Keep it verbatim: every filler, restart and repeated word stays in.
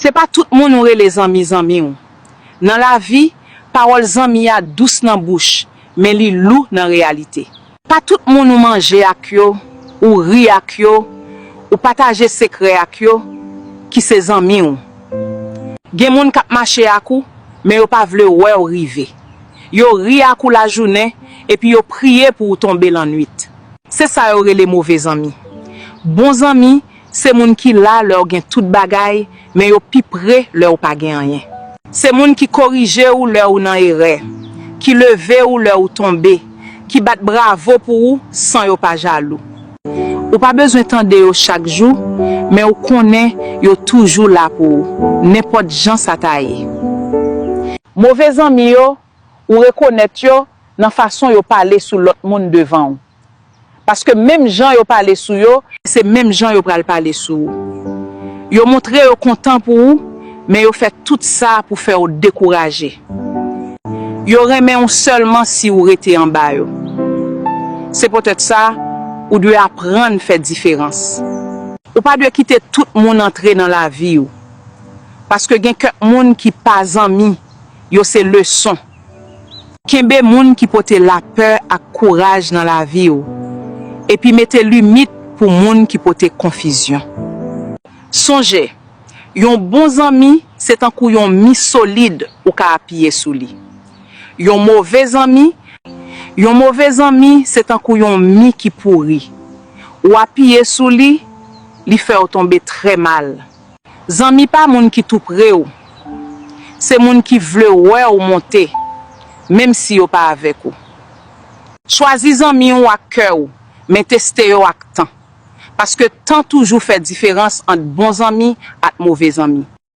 Se pa tout moun ou rele zanmi zanmi w. Nan lavi, pawòl zanmi a dous nan bouch, men li lou nan reyalite. Pa tout moun ou manje ak yo, ou ri ak yo, ou pataje sekrè ak yo, ki se zanmi w. Gen moun k ap mache ak ou, men yo pa vle wè w rive. Yo ri ak ou lajounen, epi yo priye pou w tonbe lannwit. Se sa yo rele move zanmi. Bon zanmi, se moun ki la lè w gen tout bagay, men yo pi pre lè w pa gen anyen. Se moun ki korije w lè w nan erè, ki leve w lè w tonbe, ki bat bravo pou ou san yo pa jalou. Ou pa bezwen tande yo chak jou, men ou konnen yo toujou la pou ou, nenpòt jan sa ta ye. Move zanmi yo, ou rekonèt yo nan fason yo pale sou lòt moun devan w. Paske menm jan yo pale sou yo, se menm jan yo pral pale sou ou. Yo montre yo kontan pou ou, men yo fè tout sa pou fè w dekouraje. Yo renmen w sèlman si w rete anba yo. Se poutèt sa, ou dwe aprann fè diferans. Ou pa dwe kite tout moun antre nan lavi w. Paske gen kèk moun ki pa zanmi, yo se leson. Kenbe moun ki pote lapè ak kouraj nan lavi w, epi mete limit pou moun ki pote konfizyon. Sonje, yon bon zanmi se tankou yon mi solid ou ka apiye sou li. Yon move zanmi, yon move zanmi se tankou yon mi ki pouri. Ou apiye sou li, li fè w tonbe trè mal. Zanmi pa moun ki tou pre w. Se moun ki vle wè w monte, menm si yo pa avèk ou. Chwazi zanmi w ak kè w, men teste yo ak tan. Paske tan toujou fè diferans ant bon zanmi ak move zanmi.